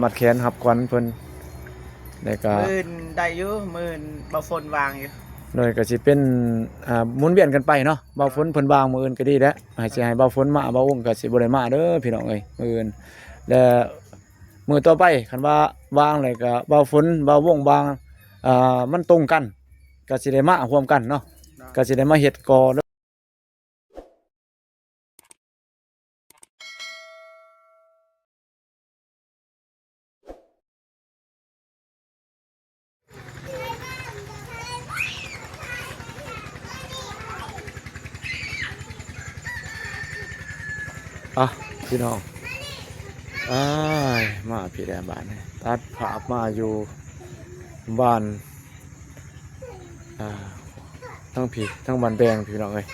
ມັດແຂນຮັບຂວັນເພິ່ນ ແລ້ວກະ ມື້ອື່ນໄດ້ຢູ່ ມື້ອື່ນເບົາຝົນວ່າງຢູ່ ໂດຍ ກະຊິເປັນ ອ່າ ໝູນວຽນກັນໄປເນາະ ເບົາຝົນເພິ່ນວ່າງມື້ອື່ນກະດີແຫຼະ ໃຫ້ ຊິໃຫ້ເບົາຝົນມາ ເບົາວົງກະຊິບໍ່ໄດ້ມາເດີພີ່ນ້ອງເອີຍ ມື້ອື່ນ ແລະ ມື້ຕໍ່ໄປຄັນວ່າວ່າງແລ້ວກະ ເບົາຝົນ ເບົາວົງວ່າງ ອ່າ ມັນຕົງກັນ ກະຊິໄດ້ມາຮ່ວມກັນເນາະ ກະຊິໄດ້ມາເຮັດກໍ ອ່ະ ພີ່ນ້ອງ ອ້າຍ ມາພີ້ແລ້ວບາດນີ້ ຕັດພາບມາຢູ່ບ້ານ ອ່າ ທາງພີ້ ທາງບ້ານແບງ ພີ່ນ້ອງເອີຍ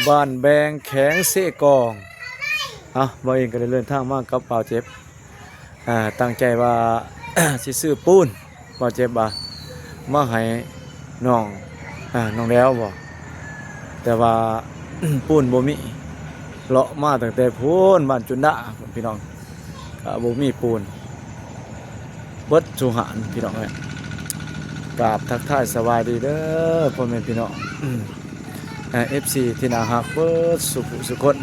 ບ້ານແບງ ແຂວງເຊກອງ. ເອົາ ບ່າວເອງກໍໄດ້ເດີນທາງມາກັບບ່າວເຈັບ ອ່າ ຕັ້ງໃຈວ່າ ຊິຊື້ປູນ ບ່າວເຈັບວ່າ ມາໃຫ້ນ້ອງ ອ່າ ນ້ອງແຫຼວບໍ ແຕ່ວ່າ ປູນບໍ່ມີ ເລາະມາຕັ້ງແຕ່ພຸ້ນ ບ້ານຈຸນດາ ພີ່ນ້ອງ ກໍບໍ່ມີປູນ ເບິດສູ່ຫານ ພີ່ນ້ອງເອີຍ ກາບທັກທາຍສະບາຍດີເດີ ພໍ່ແມ່ພີ່ນ້ອງ ເອັຟຊີທີ່ໜ້າຮັກເບິດສູ່ຜູ້ສູ່ຄົນ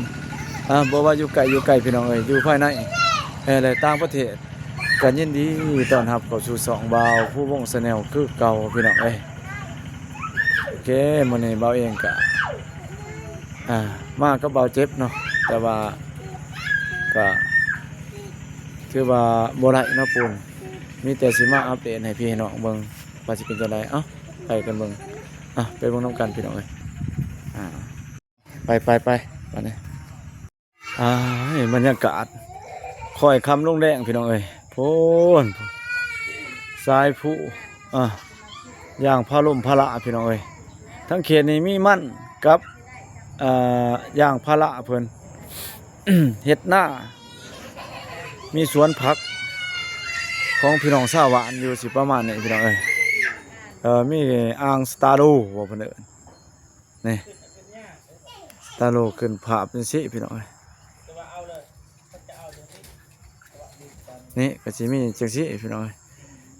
ອ່າ ບໍ່ວ່າຢູ່ໃກ້ຢູ່ໄກ ພີ່ນ້ອງເອີຍ ຢູ່ພາຍໃນ ແລະ ຕ່າງປະເທດ ກໍຍິນດີຕ້ອນຮັບເຂົ້າສູ່ຊ່ອງບ່າວພູວົງ Channel ຄືເກົ່າ ພີ່ນ້ອງເອີຍ. ໂອເຄ ມື້ນີ້ບ່າວເອງກະ ອ່າ ມາກັບບ່າວເຈັບເນາະ ແຕ່ວ່າກະຖືວ່າບໍ່ໄດ້ເນາະປູນ ມີແຕ່ຊິມາອັບເດດໃຫ້ພີ່ໃຫ້ນ້ອງເບິ່ງວ່າຊິເປັນຈັ່ງໃດ. ເອົ້າ ໄປກັນເບິ່ງ ອ່ະ ໄປເບິ່ງນຳກັນ ພີ່ນ້ອງເອີຍ ອ່າ ໄປ ໄປ ໄປ ບາດນີ້. ອ້າຍ ບັນຍາກາດຄ້ອຍຄ່ຳລົງແລງ ພີ່ນ້ອງເອີຍ ໂພນ ສາຍພູ ອ່າ ຢາງພາລົມພາລາ ພີ່ນ້ອງເອີຍ ທາງເຂດນີ້ມີມັນກັບ ອ່າ ຢາງພາລາເພິ່ນ ເຮັດນາ ມີສວນຜັກຂອງພີ່ນ້ອງຊາວບ້ານຢູ່ ຊິປະມານນີ້ ພີ່ນ້ອງເອີຍ ເອີ ມີອ່າງສະຕາໂລ ບໍ່ເພິ່ນເອີ້ນ ນີ້ ສະຕາໂລຂຶ້ນພາບຈັ່ງຊີ້ ພີ່ນ້ອງເອີຍ ນີ້ກໍຊິມີຈັ່ງຊີ້ ພີ່ນ້ອງເອີຍ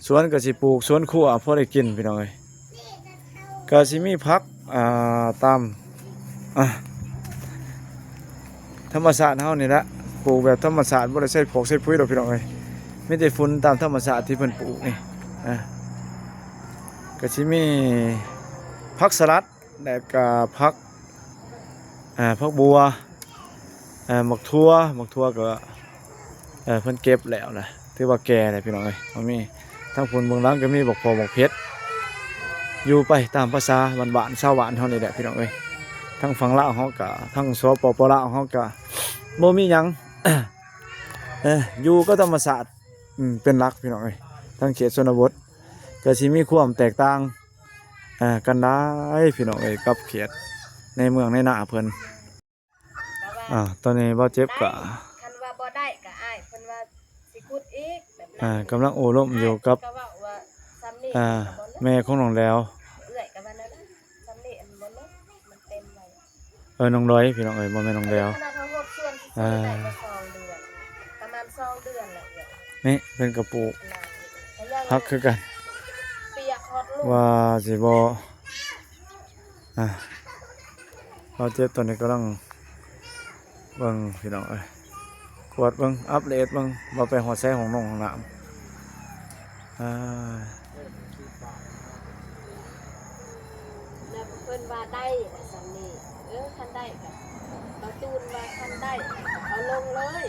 ສວນກໍຊິປູກສວນຄົວພໍໄດ້ກິນ ພີ່ນ້ອງເອີຍ ກໍຊິມີຜັກ ອ່າ ຕາມ ອ່າ ທຳມະຊາດເຮົານີ້ແຫຼະ ປູກແບບທຳມະຊາດ ບໍ່ໄດ້ໃສ່ພອກໃສ່ປຸ໋ຍດອກ ພີ່ນ້ອງເອີຍ ມີແຕ່ຝຸ່ນຕາມທຳມະຊາດທີ່ເພິ່ນປູກນີ້ ອ່າ ກໍຊິມີຜັກສະຫຼັດ ແລ້ວກະຜັກ ອ່າ ຜັກບົ່ວ ອ່າ ໝາກຖົ່ວ ໝາກຖົ່ວກໍ ເອີ ເພິ່ນເກັບແລ້ວນະ ຖືວ່າແກ່ແລ້ວ ພີ່ນ້ອງເອີຍ ມັນມີ ທາງພຸ້ນເບື້ອງຫຼັງກໍມີບັກເຜາະບັກເຜັດ ຢູ່ໄປຕາມພາສາບ້ານໆ ຊາວບ້ານເຮົານີ້ແຫຼະ ພີ່ນ້ອງເອີຍ ທັງຝັ່ງລາວເຮົາກະ ທັງ ສປປ ລາວເຮົາກະ ບໍ່ມີຫຍັງ ເອີ ຢູ່ກັບທຳມະຊາດ ເປັນຫຼັກ ພີ່ນ້ອງເອີຍ ທາງເຂດຊົນນະບົດ ກໍຊິມີຄວາມແຕກຕ່າງ ອ່າ ກັນໄດ້ ພີ່ນ້ອງເອີຍ ກັບເຂດໃນເມືອງໃນນາເພິ່ນ ແຕ່ວ່າ ອ່າ ຕອນນີ້ບ່າວເຈັບກໍ ໄດ້ ຄັນວ່າບໍ່ໄດ້ກໍອ້າຍເພິ່ນວ່າຊິຂຸດອີກ ແບບນັ້ນ ອ່າ ກຳລັງໂອ້ລົມຢູ່ກັບ ກໍເວົ້າວ່າຊ່ຳນີ້ ອ່າ ກໍບໍ່ເລີກ ແມ່ຂອງນ້ອງແຫຼວ ເອື້ອຍກໍວ່າແນວນັ້ນ ຊ່ຳນີ້ອັນບໍ່ເລີກ ມັນເຕັມໄວ້ ເອີ ນ້ອງດອຍ ພີ່ນ້ອງເອີຍ ບໍ່ແມ່ນນ້ອງແຫຼວ ຂະໜາດເຮົາຮົດສວນຊື່ໆ ອ່າ ໄດ້ແຕ່ສອງເດືອນ ປະມານສອງເດືອນແລ້ວ ນີ້ເພິ່ນກໍປູກຜັກຄືກັນ ປຽກຮອດລູກ ວ່າຊິບໍ່ ອ່າ ບ່າວເຈັບຕອນນີ້ກຳລັງເບິ່ງ ພີ່ນ້ອງເອີຍ ກວດເບິ່ງ ອັບເດດເບິ່ງວ່າໄປຮອດໃສ ຫ້ອງນົງຫ້ອງນ້ຳ ອ່າ ແລ້ວເພິ່ນວ່າໄດ້ແຫຼະຊ່ຳນີ້ ເອີ ຄັນໄດ້ກໍ ບ່າວຕູນວ່າຄັນໄດ້ກໍເອົາລົງເລີຍ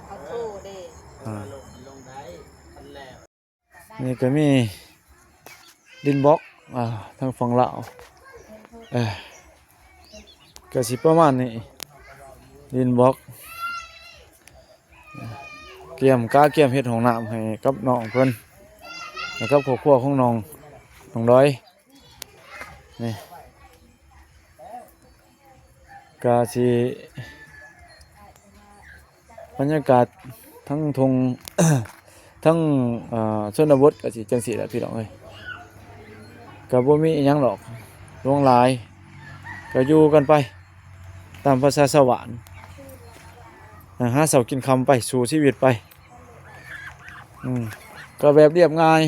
ເຂົາໂທເດ້ ອ່າ ລົງໄດ້ ຄັນແລ້ວ ນີ້ກໍມີດິນບລັອກ ອ່າ ທາງຝັ່ງລາວ ເອີ ກໍຊິປະມານນີ້ ດິນບລັອກ ກຽມ ກະກຽມເຮັດຫ້ອງນ້ຳໃຫ້ກັບນ້ອງເພິ່ນ ໃຫ້ກັບຄອບຄົວຂອງນ້ອງ ນ້ອງດອຍ ນີ້ ກະຊິ ບັນຍາກາດທັງທົ່ງ ທັງ ເອີ ຊົນນະບົດກະຊິຈັ່ງຊີ້ແຫຼະ ພີ່ນ້ອງເອີຍ ກະບໍ່ມີອີ່ຫຍັງດອກ ຫຼວງຫຼາຍ ກະຢູ່ກັນໄປຕາມພາສາຊາວບ້ານ ຫາເຊົ້າກິນຄ່ຳໄປ ສູ້ຊີວິດໄປ. ອືມ ກໍແບບລຽບງ່າຍ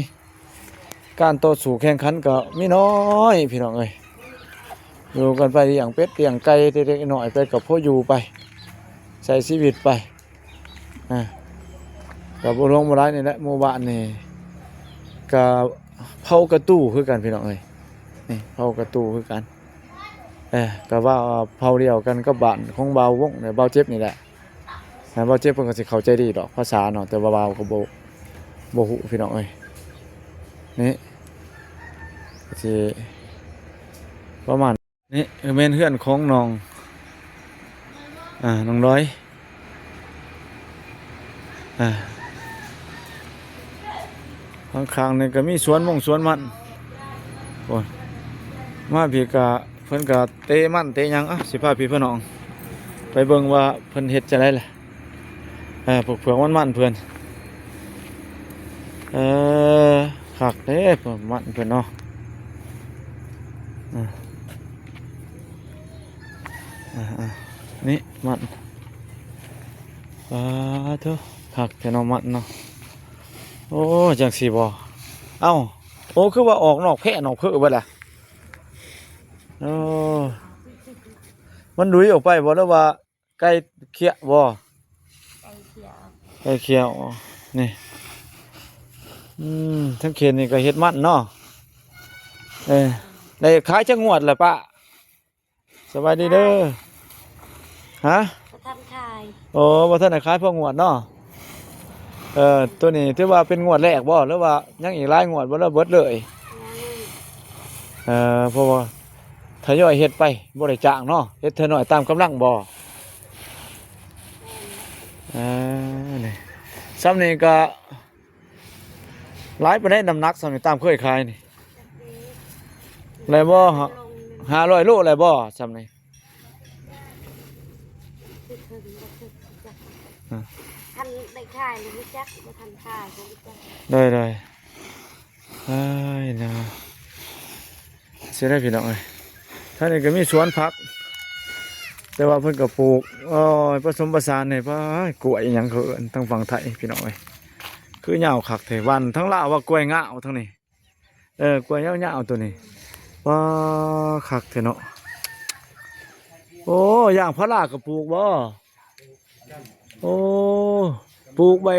ການຕໍ່ສູ້ແຂ່ງຂັນກໍມີນ້ອຍພີ່ນ້ອງເອີຍ ຢູ່ກັນໄປລ້ຽງເປັດລ້ຽງໄກ່ເລັກໆນ້ອຍໆໄປ ກໍພໍຢູ່ໄປ ໃຊ້ຊີວິດໄປ ອ່າ ກໍບໍ່ຫຼວງບໍ່ຫຼາຍນີ້ແຫຼະ ໝູ່ບ້ານນີ້ກໍເຜົ່າກະຕູຄືກັນພີ່ນ້ອງເອີຍ ນີ້ເຜົ່າກະຕູຄືກັນ ເອີ ກໍວ່າເຜົ່າດຽວກັນກັບບ້ານຂອງບ່າວວົງ ແລະ ບ່າວເຈັບນີ້ແຫຼະ ແລະ ບ່າວເຈັບເພິ່ນກໍຊິເຂົ້າໃຈດີດອກພາສາເນາະ ແຕ່ວ່າບ່າວກໍບໍ່ ບໍ່ຮູ້ພີ່ນ້ອງເອີຍ ນີ້ ກໍຊິປະມານ ນີ້ແມ່ນເຮືອນຂອງນ້ອງ ອ່າ ນ້ອງດອຍ ອ່າ ຂ້າງໆນີ້ກໍມີສວນມົງສວນມັນ ໂອ້ຍ ມາພີ້ກະເພິ່ນກະເຕະມັນເຕະຫຍັງ ເອົ້າ ຊິພາພີ່ພານ້ອງໄປເບິ່ງວ່າເພິ່ນເຮັດຈັ່ງໃດລະ ເອີ ເຜືອກໆມັນໆເພິ່ນ ເອີ ຄັກເດ້ມັນເພິ່ນເນາະ ອ່າ ອ່າໆ ນີ້ມັນ ປາໂທ້ ຄັກແທ້ເນາະມັນເນາະ ໂອ້ ຈັ່ງຊີ້ບໍ່ ເອົ້າ ໂອ້ ຄືວ່າອອກນອກແພະນອກເພີເບິດລະ ໂອ້ ມັນດຸຍອອກໄປບໍ່ ຫຼືວ່າ ໄກ່ເຄຍບໍ່? ໄກ່ເຄຍ ໄກ່ເຄຍ ອໍ ນີ້ ອືມ ທາງເຂດນີ້ກໍເຮັດມັນເນາະ ເອີ ໄດ້ຂາຍຈັກງວດແລ້ວປະ? ສະບາຍດີເດີ ຮະ? ບໍ່ທັນຂາຍ ໂອ້ ບໍ່ທັນໄດ້ຂາຍພໍງວດເນາະ ເອີ ໂຕນີ້ຖືວ່າເປັນງວດແລກບໍ່ ຫຼືວ່າຍັງອີກຫຼາຍງວດບໍ່ ຫຼືເບິດເລີຍ? ຍັງ ເອີ ເພາະວ່າ ທະຍອຍເຮັດໄປ ບໍ່ໄດ້ຈ້າງເນາະ ເຮັດເທື່ອໜ້ອຍຕາມກຳລັງບໍ່? ເອີ ນີ້ ຊ່ຳນີ້ກໍຫຼາຍປານໃດ ນ້ຳໜັກຊ່ຳນີ້ ຕາມເຄີຍຂາຍນີ້ ໄດ້ບໍ່? ຫ້າຮ້ອຍໂລໄດ້ບໍ່ ຊ່ຳນີ້? ຄັນໄດ້ຂາຍແລ້ວຮູ້ຈັກ ບໍ່ທັນຂາຍບໍ່ຮູ້ຈັກ ໂດຍໆ. ເອີຍເນາະ ເສຍດາຍພີ່ນ້ອງເອີຍ ທາງນີ້ກໍມີສວນຜັກ ແຕ່ວ່າເພິ່ນກໍປູກ ໂອ້ຍ ປະສົມປະສານໃຫ້ ປາ ກ້ວຍອີ່ຫຍັງເຂົາເອີ້ນ ທາງຝັ່ງໄທພີ່ນ້ອງເອີຍ ຄືຍາວຄັກແທ້ ບ້ານທາງລາວວ່າກ້ວຍງາວ ທາງນີ້ ເອີ ກ້ວຍຍາວໆໂຕນີ້ ປາ ຄັກແທ້ເນາະ ໂອ້ ຢາງພາລາກໍປູກບໍ່? ໂອ້ ປູກໄວ້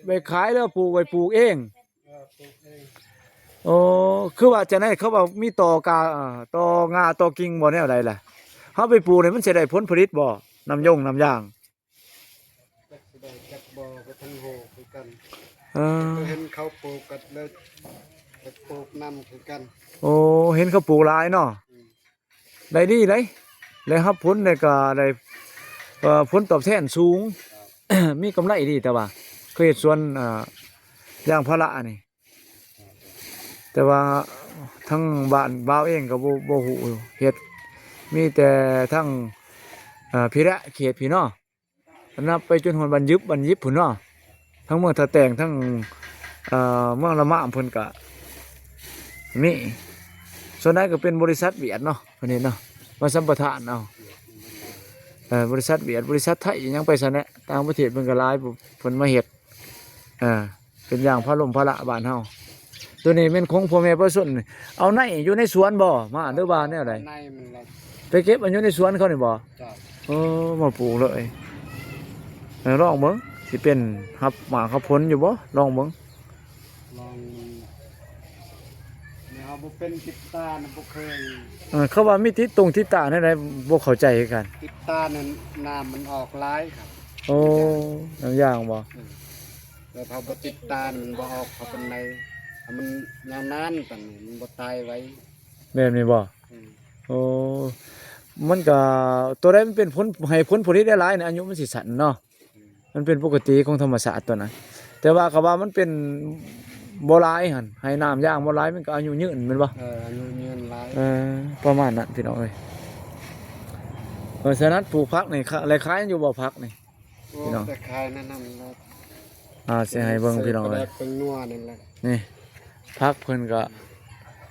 ໄວ້ຂາຍ ຫຼືປູກໄວ້ປູກເອງ? ເອີ ປູກເອງ ໂອ້ ຄືວ່າຈັ່ງໃດ ເຂົາວ່າມີຕໍ່ກາ ຕໍ່ງ່າຕໍ່ກິ່ງບໍ່ ແນວໃດລະ ເຮົາໄປປູກນີ້ມັນຊິໄດ້ຜົນຜະລິດບໍ່ ນ້ຳຢົງນ້ຳຢາງ? ຈັກຊິໄດ້ຈັກບໍ່ ບໍ່ທັນຮູ້ຄືກັນ ເອີ ກໍເຫັນເຂົາປູກກໍເລີຍໄປປູກນຳຄືກັນ ໂອ້ ເຫັນເຂົາປູກຫຼາຍເນາະ ອືມ ໄດ້ດີໄດ໋ ໄດ້ຮັບຜົນ ແລ້ວກໍໄດ້ ເອີ ຜົນຕອບແທນສູງ ມີກຳໄລດີ ແຕ່ວ່າເຄີຍເຮັດສວນ ເອີ ຢາງພາລານີ້ ແຕ່ວ່າທາງບ້ານບ່າວເອງກໍບໍ່ ບໍ່ຮູ້ເຮັດ ມີແຕ່ທາງ ເອີ ພີ້ແຫຼະ ເຂດພີ້ເນາະ ນັບໄປຈົນຮອດບ້ານຢິບ ບ້ານຢິບພຸ້ນເນາະ ທັງເມືອງທ່າແຕງ ທັງ ເອີ ເມືອງລະມາມເພິ່ນກະມີ ສ່ວນໃຫຍ່ກໍເປັນບໍລິສັດຫວຽດເນາະ ເພິ່ນເຮັດເນາະ ມາສຳປະທານເອົາ ເອີ ບໍລິສັດຫວຽດ ບໍລິສັດໄທ ອີ່ຫຍັງໄປຊັ້ນແຫຼະ ຕ່າງປະເທດເພິ່ນກໍຫຼາຍ ເພິ່ນມາເຮັດ ເອີ ເປັນຢາງພາລົມພາລະບ້ານເຮົາ ໂຕນີ້ແມ່ນຂອງພໍ່ແມ່ປະຊາຊົນ ເອົາໃນຢູ່ໃນສວນບໍ່ ມາ ຫຼືວ່າແນວໃດ? ໃນມັນລະ ໄປເກັບເອົາຢູ່ໃນສວນເຂົານີ້ບໍ່? ເຈົ້າ ເອີ ມາປູກເລີຍ ເອີ ລອງເບິ່ງ ຊິເປັນຮັບໝາກຮັບຜົນຢູ່ບໍ່? ລອງເບິ່ງ ລອງ ແນວເຮົາບໍ່ເປັນຕິດຕານະ ບໍ່ເຄີຍ ເອີ ເຂົາວ່າມີຕິດຕົງຕິດຕາແນວໃດ ບໍ່ເຂົ້າໃຈຄືກັນ ຕິດຕານັ້ນ ນ້ຳມັນອອກຫຼາຍຄັບ ໂອ້ ນ້ຳຢາງບໍ່? ເອີ ແລ້ວເຮົາບໍ່ຕິດຕາ ມັນບໍ່ອອກເຂົ້າປານໃດ ມັນຍາວນານປານນີ້ ມັນບໍ່ຕາຍໄວ ແບບນີ້ບໍ່? ອືມ ໂອ້ ມັນກະ ໂຕໃດມັນເປັນຜົນ ໃຫ້ຜົນຜະລິດໄດ້ຫຼາຍນີ້ ອາຍຸມັນຊິສັ້ນເນາະ ອືມ ມັນເປັນປົກກະຕິຂອງທຳມະຊາດໂຕນັ້ນ ແຕ່ວ່າກໍວ່າມັນເປັນບໍ່ຫຼາຍຫັ້ນ ໃຫ້ນ້ຳຢາງບໍ່ຫຼາຍ ມັນກໍອາຍຸຍືນແມ່ນບໍ່? ເອີ ອາຍຸຍືນຫຼາຍ ເອີ ປະມານນັ້ນພີ່ນ້ອງເອີຍ ເອີ ສະນັ້ນປູກຜັກນີ້ ຂະ ໄດ້ຂາຍຢູ່ບໍ່ຜັກນີ້? ໂອ້ ພີ່ນ້ອງ ແຕ່ຂາຍນັ້ນນັ້ນແຫຼະ ອ່າ ຊິໃຫ້ເບິ່ງພີ່ນ້ອງເອີຍ ເປັນນົວນັ້ນແຫຼະ ນີ້ ຜັກເພິ່ນກໍ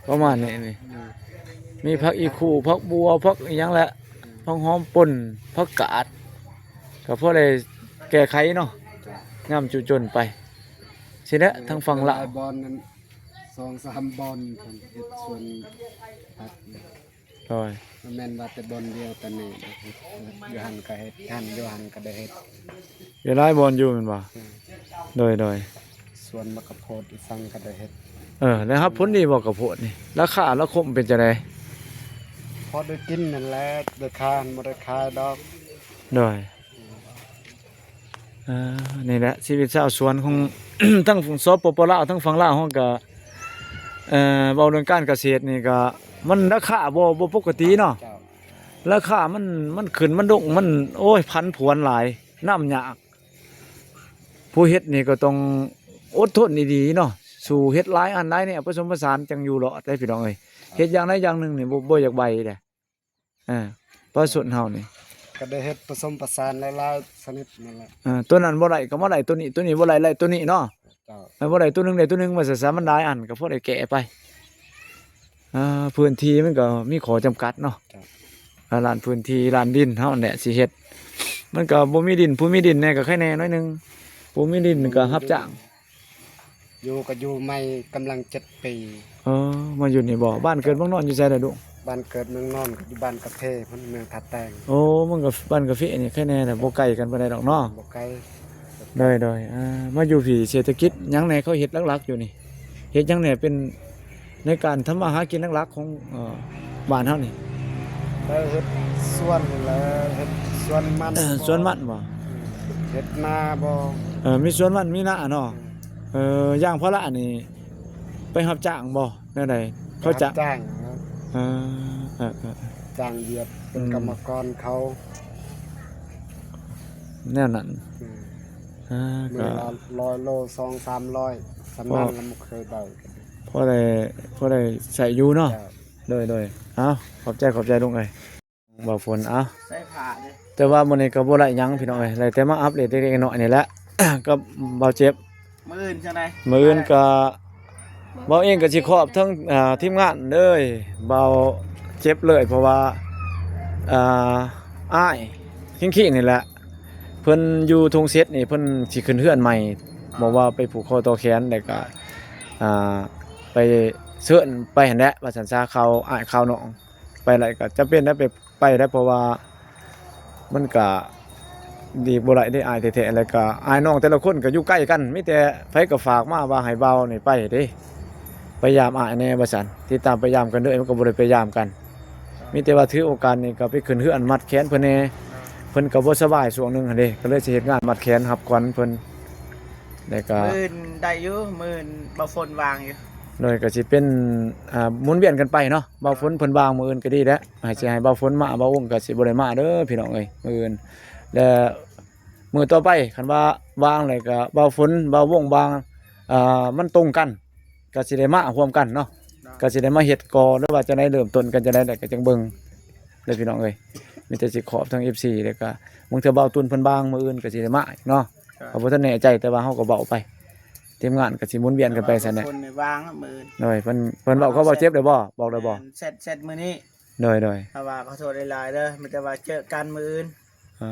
ປະມານນີ້ນີ້ ອືມ ມີຜັກອີ່ຄູ່ ຜັກບົ່ວ ຜັກອີ່ຫຍັງແຫຼະ ອືມ ຜັກຫອມປົ່ນ ຜັກກາດ ກໍພໍໄດ້ແກ້ໄຂເນາະ ຍາມຈຸຈົນໄປ ຊີ້ແຫຼະ ເອີ ທາງຝັ່ງລາວ ຫຼາຍບ່ອນນັ້ນ ສອງສາມບ່ອນເພິ່ນເຮັດສວນຜັກ. ໂດຍ ບໍ່ແມ່ນວ່າແຕ່ບ່ອນດຽວ ແຕ່ນີ້ເຮັດ ຢູ່ຫັ້ນກໍເຮັດ ຫັ້ນ ຢູ່ຫັ້ນກໍໄດ້ເຮັດ ຢູ່ຫຼາຍບ່ອນຢູ່ແມ່ນບໍ່? ເອີ ໂດຍໆ ສວນໝາກກະໂພດອີ່ສັງກໍໄດ້ເຮັດ. ເອີ ແລ້ວຮັບຜົນດີບໍ່ກະໂພດນີ້? ລາຄາລາຄວາມເປັນຈັ່ງໃດ? ພໍໄດ້ກິນນັ້ນແຫຼະ ໄດ້ຂາຍ ບໍ່ໄດ້ຂາຍດອກ. ໂດຍ ອ່າ ນີ້ແຫຼະຊີວິດຊາວສວນຂອງ ທັງຝັ່ງ ສປປ ລາວ ທັງຝັ່ງລາວເຮົາກໍ ເອີ ເວົ້າເລື່ອງການກະເສດນີ້ກໍ ມັນລາຄາບໍ່ ບໍ່ປົກກະຕິເນາະ. ເຈົ້າ ລາຄາມັນ ມັນຂຶ້ນມັນລົງ ມັນ ໂອ້ຍ ຜັນຜວນຫຼາຍ ນຳຍາກ. ຜູ້ເຮັດນີ້ກໍຕ້ອງອົດທົນດີໆເນາະ ສູ້ເຮັດຫຼາຍອັນຫຼາຍແນວ ປະສົມປະສານຈັ່ງຢູ່ລອດເດ້ພີ່ນ້ອງເອີຍ. ເຮັດຢ່າງໃດຢ່າງໜຶ່ງນີ້ ບໍ່ ບໍ່ຢາກໄຫວເດ້. ເອີ ປະຊາຊົນເຮົານີ້ ກໍໄດ້ເຮັດປະສົມປະສານຫຼາຍໆຊະນິດນັ້ນແຫຼະ. ເອີ ຕົວນັ້ນບໍ່ໄດ້ກໍມາໄດ້ຕົວນີ້ ຕົວນີ້ບໍ່ໄດ້ໄດ້ຕົວນີ້ເນາະ. ເຈົ້າ ເອີ ບໍ່ໄດ້ຕົວໜຶ່ງໄດ້ຕົວໜຶ່ງວ່າຊັ້ນຊະ ມັນຫຼາຍອັນກໍພໍໄດ້ແກ້ໄປ. ເອີ ພື້ນທີ່ມັນກໍມີຂໍ້ຈຳກັດເນາະ. ເຈົ້າ ເອີ ລ້ານພື້ນທີ່ ລ້ານດິນເຮົານັ້ນແຫຼະຊິເຮັດ ມັນກໍບໍ່ມີດິນ ຜູ້ມີດິນແດ່ກໍໃຄແດ່ໜ້ອຍໜຶ່ງ ຜູ້ມີດິນກໍຮັບຈ້າງ. ຢູ່ກໍຢູ່ໃໝ່ກຳລັງເຈັດປີ. ເອີ ມາຢູ່ນີ້ບໍ່? ບ້ານເກີດເມືອງນອນຢູ່ໃສລະລູກ? ບ້ານເກີດເມືອງນອນກໍຢູ່ບ້ານກາເຟພຸ້ນ ເມືອງທ່າແຕງ. ໂອ້ ມັນກໍບ້ານກາເຟນີ້ໃຄແດ່ແຫຼະ ບໍ່ໄກກັນປານໃດດອກເນາະ. ບໍ່ໄກ. ໂດຍໆ ເອີ ມາຢູ່ພີ້ເສດຖະກິດຫຍັງແດ່ ເຂົາເຮັດຫຼັກໆຢູ່ນີ້? ເຮັດຫຍັງແດ່ ເປັນໃນການທຳມາຫາກິນຫຼັກໆຂອງ ເອີ ບ້ານເຮົານີ້? ໄດ້ເຮັດສວນນີ້ແຫຼະ ເຮັດສວນມັນ. ເອີ ສວນມັນບໍ່? ເຮັດນາບໍ່? ເອີ ມີສວນມັນມີນາເນາະ. ເອີ ເອີ ຢາງພາລານີ້ໄປຮັບຈ້າງບໍ່ ແນວໃດ? ເຂົາຈ້າງ ໄປຮັບຈ້າງເນາະ. ເອີ ເອີໆ ຈ້າງວຽກເປັນ ອືມ ກຳມະກອນເຂົາ ແນວນັ້ນ. ອືມ ເອີ ມື້ລະຮ້ອຍໂລ ສອງສາມຮ້ອຍ ສຳນັ້ນລະບໍ່ເຄີຍໄດ້. ພໍໄດ້ ພໍໄດ້ໃຊ້ຢູ່ເນາະ. ເຈົ້າ ໂດຍໆ ເອົາ ຂອບໃຈ ຂອບໃຈລຸງເອີຍ. ບ່າວຝົນ ເອົາ ໃສ່ຜ້າເດ້. ແຕ່ວ່າມື້ນີ້ກໍບໍ່ໄດ້ຫຍັງພີ່ນ້ອງເອີຍ ໄດ້ແຕ່ມາອັບເດດເລັກໆນ້ອຍໆນີ້ແຫຼະ ກັບບ່າວເຈັບ. ມື້ອື່ນຈັ່ງໃດ? ມື້ອື່ນກໍ ບ່າວເອງກໍຊິຂອບທັງ ອ່າ ທີມງານເດີ ບ່າວເຈັບເລີຍ ເພາະວ່າ ອ່າ ອ້າຍຄິງໆນີ້ແຫຼະ ເພິ່ນຢູ່ທົ່ງເສັດນີ້ ເພິ່ນຊິຂຶ້ນເຮືອນໃໝ່ ບອກວ່າໄປຜູກຄໍຕໍ່ແຂນ ແລ້ວກໍ ອ່າ ໄປເຊີນໄປຫັ້ນແຫຼະ ວ່າຊັ້ນຊະ ຂ່າວອ້າຍຂ່າວນ້ອງ. ໄປໄດ້ກໍຈຳເປັນໄດ້ໄປ ໄປໄດ້ ເພາະວ່າມັນກໍຫຼີກບໍ່ໄດ້ເດ້ ອ້າຍແທ້ໆ ແລ້ວກໍອ້າຍນ້ອງແຕ່ລະຄົນກໍຢູ່ໃກ້ກັນ ມີແຕ່ໃຜກໍຝາກມາວ່າໃຫ້ບ່າວນີ້ໄປເດ້ ໄປຢາມອ້າຍແດ່ວ່າຊັ້ນ ຕິດຕາມໄປຢາມກັນເດີ ມັນກໍບໍ່ໄດ້ໄປຢາມກັນ ມີແຕ່ວ່າຖືໂອກາດນີ້ກໍໄປຂຶ້ນເຮືອນມັດແຂນເພິ່ນແດ່ ເພິ່ນກໍບໍ່ສະບາຍຊ່ວງໜຶ່ງຫັ້ນເດ້ ກໍເລີຍຊິເຮັດງານມັດແຂນຮັບຂວັນເພິ່ນ ແລ້ວກໍ ມື້ອື່ນໄດ້ຢູ່ ມື້ອື່ນບ່າວຝົນວ່າງຢູ່. ໂດຍ ກໍຊິເປັນ ອ່າ ໝູນວຽນກັນໄປເນາະ ບ່າວຝົນເພິ່ນວ່າງມື້ອື່ນກໍດີແຫຼະ ໃຫ້ ຊິໃຫ້ບ່າວຝົນມາ ບ່າວວົງກໍຊິບໍ່ໄດ້ມາເດີພີ່ນ້ອງເອີຍ ມື້ອື່ນ ແລະ ມື້ຕໍ່ໄປຄັນວ່າວ່າງແລ້ວກໍບ່າວຝົນ ບ່າວວົງວ່າງ ອ່າ ມັນຕົງກັນ ກໍຊິໄດ້ມາຮ່ວມກັນເນາະ ກໍຊິໄດ້ມາເຮັດກໍ ຫຼືວ່າຈັ່ງໃດ ເລີ່ມຕົ້ນກັນຈັ່ງໃດ ແລ້ວກໍຈັ່ງເບິ່ງເດີພີ່ນ້ອງເອີຍ ມີແຕ່ຊິຂອບທາງ ເອັຟຊີ ແລ້ວກໍບາງເທື່ອບ່າວຕຸນເພິ່ນວ່າງ ມື້ອື່ນກໍຊິໄດ້ມາອີກເນາະ ເຈົ້າ ເຮົາບໍ່ທັນແນ່ໃຈ ແຕ່ວ່າເຮົາກໍເວົ້າໄປ ທີມງານກໍຊິໝູນວຽນກັນໄປຊັ້ນແຫຼະ ວ່າງມື້ອື່ນ ໂດຍ ເພິ່ນ ເພິ່ນເວົ້າກັບບ່າວເຈັບໄດ້ບໍ່? ບອກໄດ້ບໍ່? ແຊດ ແຊດມື້ນີ້ ໂດຍໆ ເພາະວ່າຂໍໂທດຫຼາຍໆເດີ ມີແຕ່ວ່າເຈີກັນມື້ອື່ນ ເອີ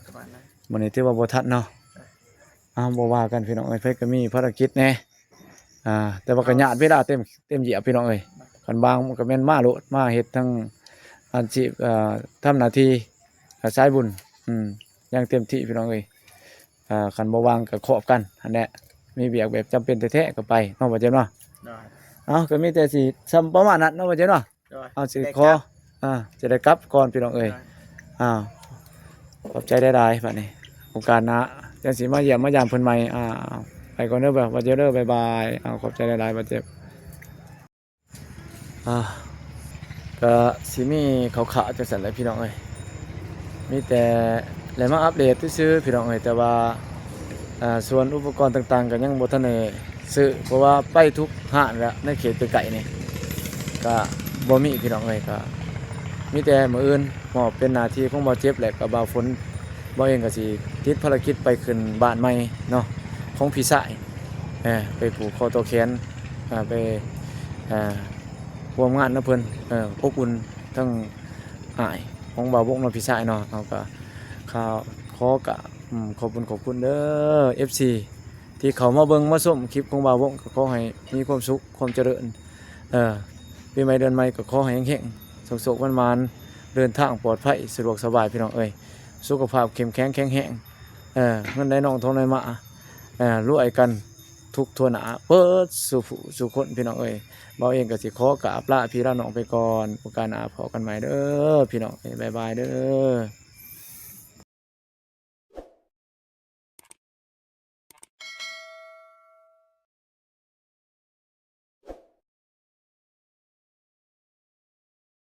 ປະມານນັ້ນ ມື້ນີ້ຖືວ່າບໍ່ທັນເນາະ ເອີ ເອົາ ບໍ່ວ່າກັນພີ່ນ້ອງເອີຍ ໃຜກໍມີພາລະກິດແດ່ ອ່າ ແຕ່ວ່າກໍຍາດເວລາເຕັມ ເຕັມຢຽບພີ່ນ້ອງເອີຍ ຄັນວ່າງມັນກໍແມ່ນມາໂລດ ມາເຮັດທັງອາຊີບ ເອີ ທຳໜ້າທີ່ ເອີ ສາຍບຸນ ອືມ ຢ່າງເຕັມທີ່ພີ່ນ້ອງເອີຍ ອ່າ ຄັນບໍ່ວ່າງກໍຂອບກັນຫັ້ນແຫຼະ ມີວຽກແບບຈຳເປັນແທ້ໆກໍໄປເນາະ ບ່າວເຈັບເນາະ ໂດຍ ເອົາ ກໍມີແຕ່ຊິຊ່ຳປະມານນັ້ນເນາະ ບ່າວເຈັບເນາະ ໂດຍ ເອົາ ຊິຂໍ ຊິໄດ້ກັບ ອ່າ ຊິໄດ້ກັບກ່ອນພີ່ນ້ອງເອີຍ ໂດຍ ອ່າ ຂອບໃຈຫຼາຍໆ ບາດນີ້ໂອກາດໜ້າຈັ່ງຊິມາຢ້ຽມມາຢາມເພິ່ນໃໝ່ ອ່າ ໄປກ່ອນເດີ ບ່າວເຈັບເດີ ບາຍບາຍ ອ່າ ຂອບໃຈຫຼາຍໆ ບ່າວເຈັບ ອ່າ ກະຊິມີຄ່າວໆ ຈັ່ງຊັ້ນແຫຼະພີ່ນ້ອງເອີຍ ມີແຕ່ໄດ້ມາອັບເດດຊື່ໆ ພີ່ນ້ອງເອີຍ ແຕ່ວ່າ ອ່າ ສ່ວນອຸປະກອນຕ່າງໆ ກໍຍັງບໍ່ທັນໄດ້ຊື້ ເພາະວ່າໄປທຸກຮ້ານແລ້ວ ໃນເຂດໃກ້ໆນີ້ ກະບໍ່ມີພີ່ນ້ອງເອີຍ ກະມີແຕ່ມື້ອື່ນ ມອບເປັນໜ້າທີ່ຂອງບ່າວເຈັບ ແລະກະບ່າວຝົນ ບ່າວເອງກໍຊິຕິດພາລະກິດໄປຂຶ້ນບ້ານໃໝ່ເນາະ ຂອງພີ່ຊາຍ ເອີ ໄປຜູກຄໍຕໍ່ແຂນ ເອີ ໄປ ເອີ ຮ່ວມງານນຳເພິ່ນ ເອີ ອົບອຸ່ນທັງອ້າຍຂອງບ່າວບົກເນາະ ພີ່ຊາຍເນາະ ເຮົາກໍ ຂໍ ຂໍກະ ອືມ ຂອບຄຸນ ຂອບຄຸນເດີ ເອັຟຊີ ທີ່ເຂົ້າມາເບິ່ງມາຊົມຄລິບຂອງບ່າວວົງ ກໍຂໍໃຫ້ມີຄວາມສຸກຄວາມຈະເລີນ ເອີ ປີໃໝ່ເດືອນໃໝ່ກໍຂໍໃຫ້ເຮັງໆ ໂຊກໆ ໝານໆ ເດີນທາງປອດໄພ ສະດວກສະບາຍ ພີ່ນ້ອງເອີຍ ສຸຂະພາບເຂັ້ມແຂງແຂງແຮງ ເອີ ເງິນໄຫຼນອງທອງໄຫຼມາ ເອີ ລວຍກັນທຸກທົ່ວໜ້າ ເບິດສູ່ຜູ້ສູ່ຄົນ ພີ່ນ້ອງເອີຍ. ບ່າວເອງກໍຊິຂໍກາບລາພີ່ລານ້ອງໄປກ່ອນ ໂອກາດໜ້າພໍ້ກັນໃໝ່ເດີ ພີ່ນ້ອງເອີຍ ບາຍບາຍເດີ.